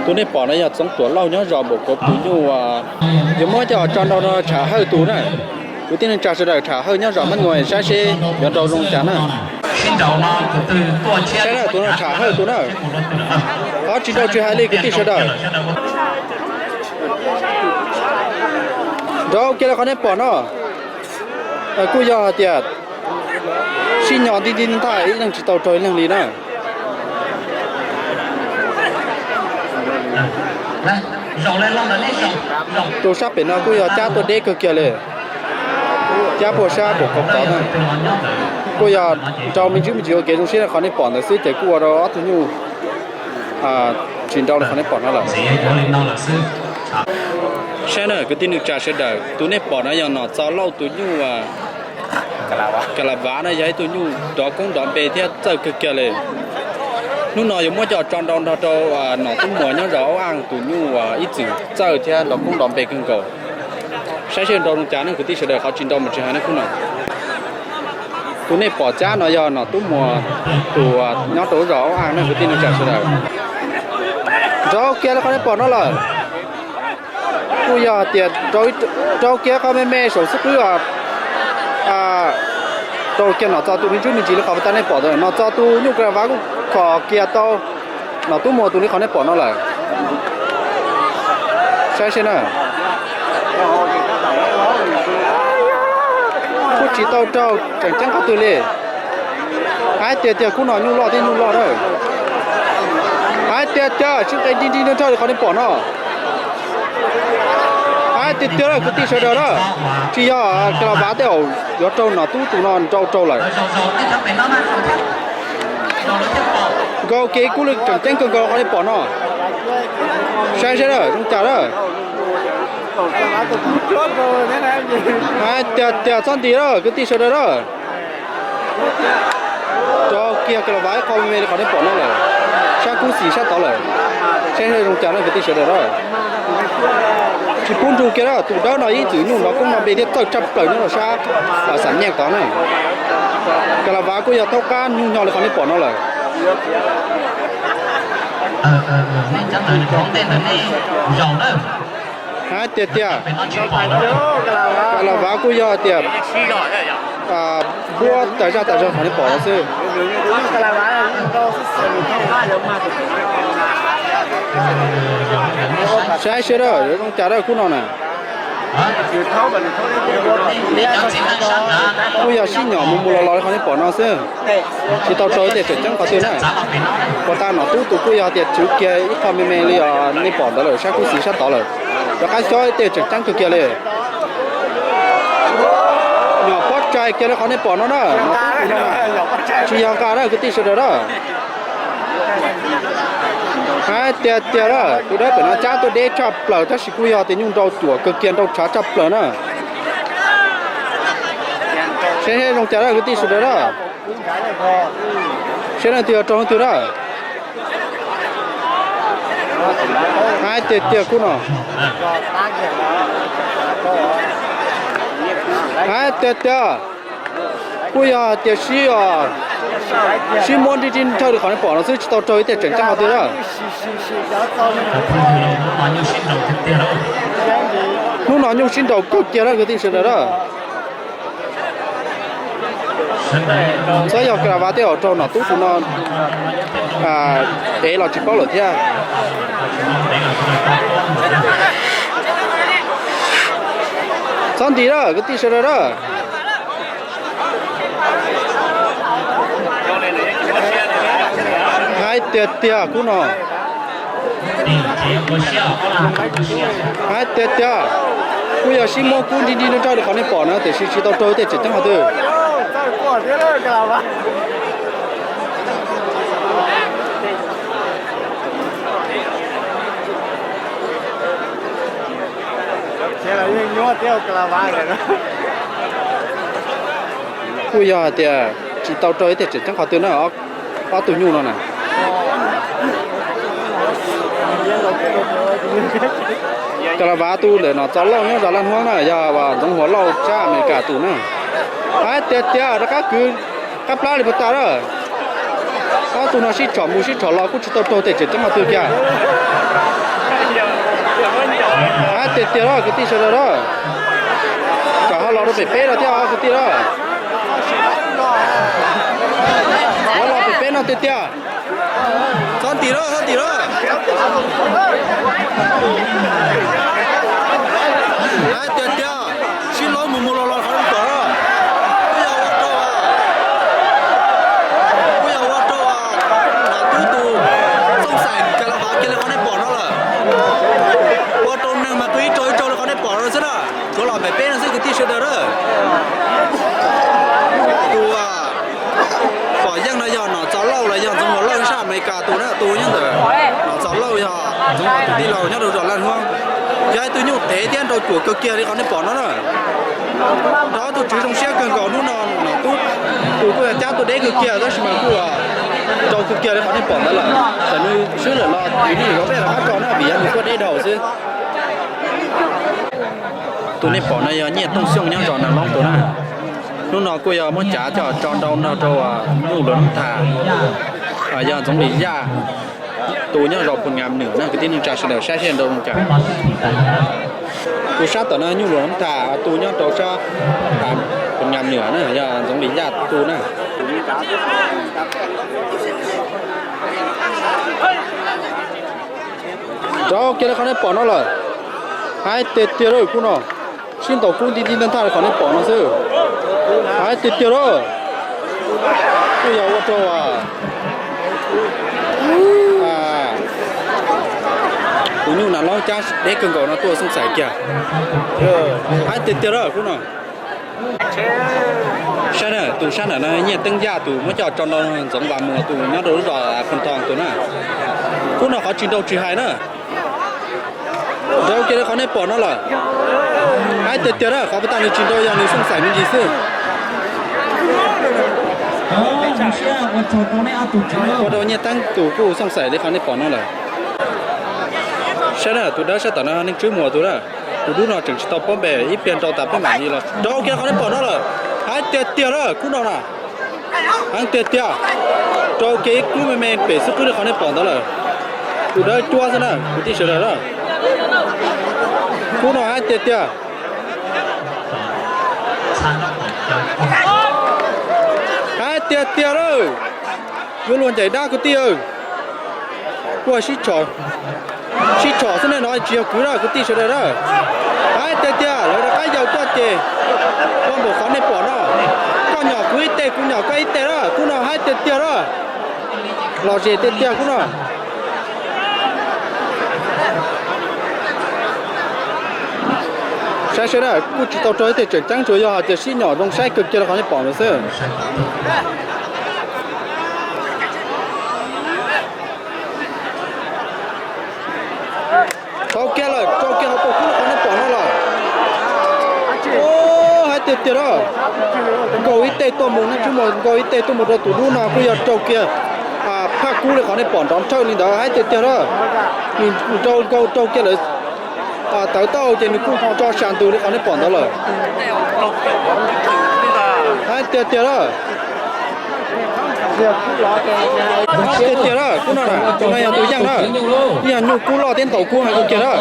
Tus nej pom no yog Txoov Tuam Lauj nyob zos Npaum Kauv tus nyuj, yuav muab coj tso nrau no Tsham Hawj tus na. Kwv tij neej tsa sawv daws, Tsham Hawj nyob zos Mab Nyuas, saib seb yuav nrau zoo cas na. Saib na, tus no Tsham Hawj tus na. Qhov tsis nrau tsis hais li kwv tij sawv daws. Nrau kiag li qhov nej pom no, kuj yog hais tias sib nyos nti nti ntag, ib leeg tsis tau raug ib leeg li na. Tus sab pem no kuj yog cab tuaj deb kawg kiag li, cab puag sab Npaum Kauv tod na. Kuj yog nrau me ntsis me ntsis ua kev zoo siab, qhov nej pom ntawd xwb ces kuj ua rau ob tug nyuj tsis nrau li qhov nej pom no lawm. Saib na kwv tij neej tsa sawv daws, tus nej pom no yog Nom Txos Lauj tus nyuj Kas Las Vav no, yog ib tug nyuj nrov koob nrov npe thiab txawj kawg kiag li. Hnub no yuav muab coj tso nrau nrog rau Nom Tub Muas nyob zos Aub Aj tus nyuj ib txwm txawj thiab nrov koob nrov npe kawg nkaus. Saib seb nrau zoo cas ne kwv tij sawv daws, qhov tsis nrau mas tsis hais ne kuj no. Tus nej pom cab no yog Nom Tub Muas tus nyob rau zos Aub Aj ne kwv tij neej tsa sawv daws. Nrau kiag li qhov nej pom no lawm. Kuj yog hais tias nrau kiag qhov me me saum xub qwb os. Rau kiag Nom Txos tus me ntsis me ntsis li qhov uas nej pom ntawd, Nom Txos tus nyuj Kas Las Vav kuj khom kiag tau Nom Tub Muas tus li qhov nej pom no lawm. Saib seb na. Kuj tsis tau raug tseem ceeb qhov twg li. Hais tiag tiag, kub no nyuj loj thiab nyuj loj na. Hais tiag tiag, tsis nqe nti nti nrag nrag li qhov nej pom no. Hais tiag tiag lawm kwv tij sawv daws na, tsis yog Kas Las Vav tej zaum yuav raug Nom Tub tus no nrau raug lawm. Nkaus kev kub li tseem ceeb kawg nkaus qhov nej pom no. Saib seb na, zoo cas na. Hais tiag tiag, txhob nti na kwv tij sawv daws na. Rau kiag Kas Las Vav ib qho me me li qhov nej pom no lawm, sab kub xis sab tod lawm. Saib zoo cas na kwv tij sawv daws na. Tsis pub nrug kiag na, tus dawb no ib txwm nyuj nrov koob nrov npe thiab txawj tshaj plaws nyob rau sab Xam Nyeej tod na. Kas Las Vav kuj yog thaub qab nyuj nyo li qhov nej pom no lawm. Hais tiag tiag, Kas Las Vav kuj yog tias npuab tas zaj tas zog qhov nej pom no xwb. Saib seb na, yuav zoo cas na kub no na. Kuj yog sib nyom mus mus los los li qhov nej pom no xwb, tsis tau raug ib tias tseem ceeb qhov twg na. Puas tas Nom Tub tus kuj yog tias tswv kiag ib qho me me li os nej pom ntawd lawm, sab kub xis sab tod lawm. Rov qab xyob ib tias tseem ceeb kawg kiag li. Nyom pob tsaig kiag li qhov nej pom no na, Nom Tub tus no na. Tsis yog nqa na kwv tij sawv daws na. Hais tiag tiag na, tus dawb pem no cab tuaj deb tshaj plaws tab sis kuj yog tias nyuj nrau cuam kawg kiag, nrau tshav tshaj plaws na. Saib seb zoo cas na kwv tij sawv daws na. Saib leej twg yog raug leej twg na. Hais tiag tiag kub no. Hais tiag tiag, kuj yog hais tias sib, sib muab nrig nrig nrhawj li qhov nej pom no xwb, tsis tau raug ib tias tseem ceeb qhov twg na. Hnub no nyuj sib nraus kawg kiag na kwv tij sawv daws na. Txhob yog Kas Las Vav tej zaum raug Nom Tub tus no ev los tsis paub lawm thiab. Txhob nti na kwv tij sawv daws na. Hais tiag tiag kub no. Hais tiag tiag, kuj yog sib muab kub nrig nrig nrhawj nrhawj li qhov nej pom na, tiam sis tsis tau raug tej tseem ceeb qhov twg. Kuj yog hais tias tsis tau raug ib tias tseem ceeb qhov twg na, ob tug nyuj no na. Kas Las Vav tus ntawm no Txos Lauj nyob zos Laj Hnuab na, yog Ntxoov Huas Lauj sab Amelikas tus na. Hais tiag tiag rov qab kwv qab plab li puas tas na. Ob tug no sib tshom mus sib tshom los kuj tsis tau raug tej tseem ceeb qhov twg kiag. Tiag lawm kwv tij sawv daws na, tsam ho los rau pem peb no thiab kwv tij na. Yuav los pem peb no tiag tiag. Txhob ntim lawm, txhob ntim lawm. Hais tiag tiag, sib laub mus mus los los qhov pom na. Kuj yog ua rau, kuj yog ua rau nom tub tus Txooj Xaim cas los hav kiag li qhov nej pom no lawm. Ua rau neeg mas tus ib raug ib raug li qhov nej pom no xwb na. Tsuav los pem peb no xwb kwv tij sawv daws na. Tus pom yeej no yog Nom Txos Lauj los yog Ntxoov Huas Lauj sab Amelikas tus na, tus nyob ntawm Nom Txos Lauj yog Ntxoov Huas tus tij laug nyob rau zos Laj Huab. Yog ib tug nyuj tev thiab nrau cuam kawg kiag li qhov nej pom no na. Nrog tus tswv zoo siab kawg nkaus hnub no, nom tub tus kuj yog cab tuaj deb kawg kiag tab sis mas kuj nrau kawg kiag li qhov nej pom ntawd lawm. Txawm nws swb lawm los tus nws yuav peb rov qab tso na vim yog nws tuaj deb dhau xwb. Tus nej pom no yog Nyiaj Tooj Xyooj nyob zos Nas Loob tus na. Hnub no kuj yog muab cav coj tso nrau nrog rau Nyuj Luas Noob Thas, yog Ntxoov Lis Yaj tus nyob zos Phu Nyas Nwm na kwv tij neej tsa sawv daws saib seb nrau zoo cas. Tus sab tom no Nyuj Luas Noob Thas tus nyob rau sab Phu Nyas Nwm na yog Ntxoov Lis Yaj tus na. Nrau kiag li qhov nej pom no lawm. Hais tiag tiag lawm kub no, sib ntaus kub nti nti ntaj ntaj li qhov nej pom no xwb. Hais tiag tiag lawm. Kuj yog ua rau tus nyuj Nas Loob cab deb kawg nkaus no tuaj Xooj Xais kiag. Hais tiag tiag lawm kub no. Saib na, tus sab ntawm no Nyiaj Teeb Yaj tus muab coj tso nrau Ntxoov Vas Muas tus nyob rau lub zos Phoos Thoos tus na. Kub no qhov tsis nrau tsis hais na. Nrau kiag li qhov nej pom no lawm. Hais tiag tiag na, qhov puas tas nws tsis nrau yog nws Xooj Xais me ntsis xwb. Ua rau Nyiaj Teeb tus kuj Xooj Xais li qhov nej pom no lawm. Saib na, tus dawb sab tom no Neej Tswb Muas tus na. Tus dub no tseem tsis tau paub npe, ib pliag nrau tas peb mam li los. Nrau kiag qhov nej pom no lawm. Hais tiag tiag lawm kub no na. Heev tiag tiag. Nrau kiag ib kub me me pem xwb qwb li qhov nej pom ntawd lawm. Tus dawb cuab xwb na kwv tij sawv daws na. Kub no hais tiag tiag. Hais tiag tiag lawm. Yuav luag ncaim dab kwv tij aw. Kuj sib tshom xwb nej no tsis yog kwv na kwv tij sawv daws na. Hais tiag tiag lawv rov qab yaws tuaj ces ua npaum qhov nej pom no. Koj nyom kuv ib teg kuv nyom koj ib teg na kub no hais tiag tiag na. Lom zem tiag tiag kub no. Saib saib na kuj tsis tau raug ib teg tseem ceeb tsuas yog hais tias sib nyom zoo saib kawg kiag li qhov nej pom ntawd xwb. Rau kiag lawm, rau kiag hauv paus kub qhov nej pom no lawm. Hais tiag tiag na, nkaug ib teg tuaj mus, Neej Tswb Muas nkaug ib teg tuaj mus rau tus dub no kuj yog rau kiag phaj kub li qhov nej pom nrov nrhawj li ntawd hais tiag tiag na. Nws nrau nkaug rau kiag lawm, tawv tau ces nws kuj tso sas ntws li qhov nej pom ntawd lawm. Hais tiag tiag na. Tiag tiag na, kub no na, tus no yog tus yeej na, yog nyuj kub loj thiab ntaus kub heev kawg kiag na.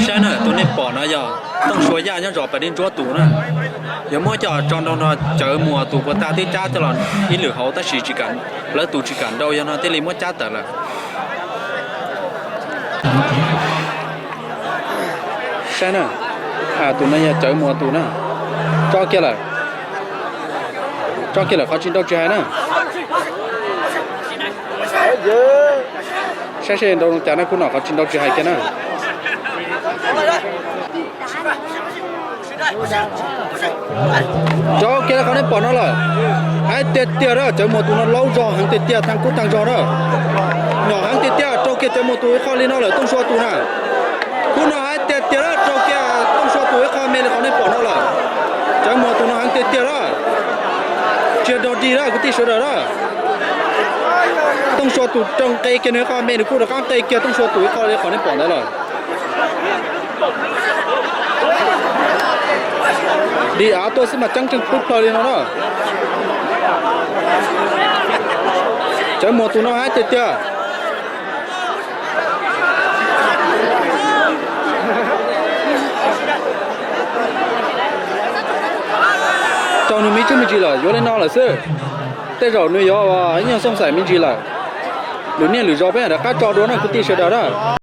Saib na, tus nej pom no yog Tooj Sua Yaj nyob zos Pas Dib Ntsuab tus na. Yog muab coj tso nrau no Cawv Muas tus puag ta teb cab coj los ib lwm hauv tab sis lawv tus tsis kam nrau yog no thiaj li muab cab tawm lawm. Saib na, tus no yog Cawv Muas tus na. Tso kiag lawm, tso kiag lawm qhov tsis nrau tsis hais na. Saib seb nrau zoo cas na, kub no qhov tsis nrau tsis hais kiag na. Rau kiag li qhov nej pom no lawm. Hais tiag tiag na, Cawv Muas tus no laub zog heev tiag tiag, thaj kub thaj zog na. Nyom heev tiag tiag, rau kiag Cawv Muas tus ib qho li no lawm, Tooj Sua tus na. Kub no hais tiag tiag na, rau kiag Tooj Sua tus ib qho me li qhov nej pom no lawm. Cawv Muas tus no heev tiag tiag na. Tsis yog dog dig na kwv tij sawv daws na. Tooj Sua tus rau nqe kiag nws ib qho me, nws kuj rov qab nqe kiag Tooj Sua tus ib qho li qhov nej pom ntawd lawm. Dim av tuaj xwb mas ceeb tseej pub plawg li no na. Cawv Muas tus no hais tiag tiag. Raug nws me ntsis me ntsis lawm, yuav li no lawm xwb. Tej zaum nws yuav ib nyuag xooj xaim me ntsis lawm. Lwm niaj lwm zaus peb mam rov qab tso dua na kwv tij sawv daws na.